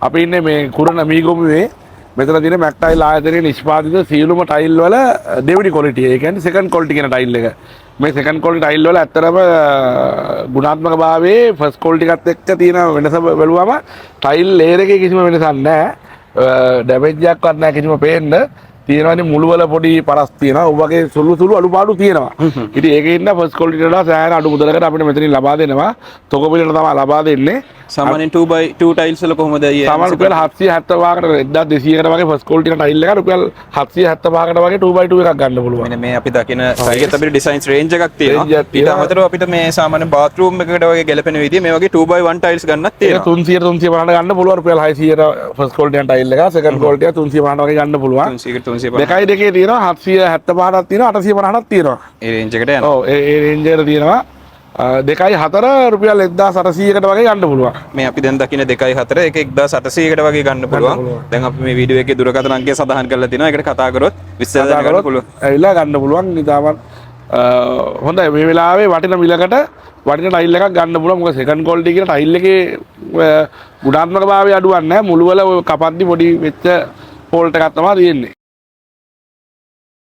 අපි ඉන්නේ මේ කුරණ මීගොමුවේ. මෙතන තියෙන මැක් ටයිල් ආයතනයේ නිෂ්පාදිත සියලුම ටයිල් වල දෙවෙනි ක්වොලිටි. ඒ කියන්නේ සෙකන්ඩ් ක්වොලිටි කියන ටයිල් එක. මේ සෙකන්ඩ් ක්වොලිටි ටයිල් වල ඇත්තටම ගුණාත්මක භාවයේ ෆස්ට් ක්වොලිටි එකත් එක්ක තියෙන වෙනස බැලුවම ටයිල් ලේයර් එකේ කිසිම වෙනසක් නැහැ. ඩැමේජ් එකක්වත් නැහැ කිසිම පේන්න. තියෙනවා ඉතින් මුළු වල පොඩි පරස් තියෙනවා. ඔය වගේ සුළු සුළු අඩුපාඩු තියෙනවා. ඉතින් ඒකේ ඉන්න ෆස්ට් ක්වොලිටි වල සෑහෙන අඩු මුදලකට අපිට මෙතනින් ලබා දෙනවා. තොග මිලට තමයි ලබා දෙන්නේ. සාමාන්‍යයෙන් 2x2 tiles වල කොහොමද අයියේ? සාමාන්‍ය රුපියල් 775කට 1200කට වගේ ෆස්ට් ක්වොලිටි ටයිල් එක රුපියල් 775කට වගේ 2x2 එකක් ගන්න පුළුවන්. මෙන්න මේ අපි දකින ටයිල් එකත් අපිට ඩිසයින්ස් රේන්ජ් එකක් තියෙනවා. රේන්ජ් එකක් ඊට තියෙනවා. අමතරව අපිට මේ සාමාන්‍ය බාත්රූම් එකකට වගේ ගැලපෙන විදිය මේ වගේ 2x1 tiles ගන්නත් ඒක තියෙනවා. 300 350ට ගන්න පුළුවන්. රුපියල් 600ට ෆස්ට් ක්වොලිටි ටයිල් එක, සෙකන්ඩ් ක්වොලිටි එක 350ට වගේ ගන්න පුළුවන්. 300කට 350. දෙකයි දෙකේ තියෙනවා, 775ටක් තියෙනවා, 850ටක් තියෙනවා. ඒ රේන්ජ් එකට යනවා. ඔව්, ඒ ඒ රේන්ජ් එකට තියෙනවා. 2.4 රුපියල් 1800කට වගේ ගන්න පුළුවන්. මේ අපි දැන් දකින 2.4 ඒක 1800කට වගේ ගන්න පුළුවන්. පුළුවන්. දැන් අපි මේ වීඩියෝ එකේ දුරකථන අංකය සඳහන් කරලා තිනවා. ඒකට කතා කරොත් විස්තර කතා දැනගන්න කරොත් පුළුවන්. ඇවිල්ලා ගන්න පුළුවන්. ඉතාමත් හොඳයි. මේ වෙලාවේ වටින මිලකට වටින ටයිල් එකක් ගන්න පුළුවන්. මොකද සෙකන්ඩ් ක්වොලිටි කියන ටයිල් එකේ ගුණාත්මක භාවය අඩුවක් නැහැ. මුළු වල ඔය කපද්දි පොඩි වෙච්ච ෆෝල්ට් එකක් තමයි තියෙන්නේ.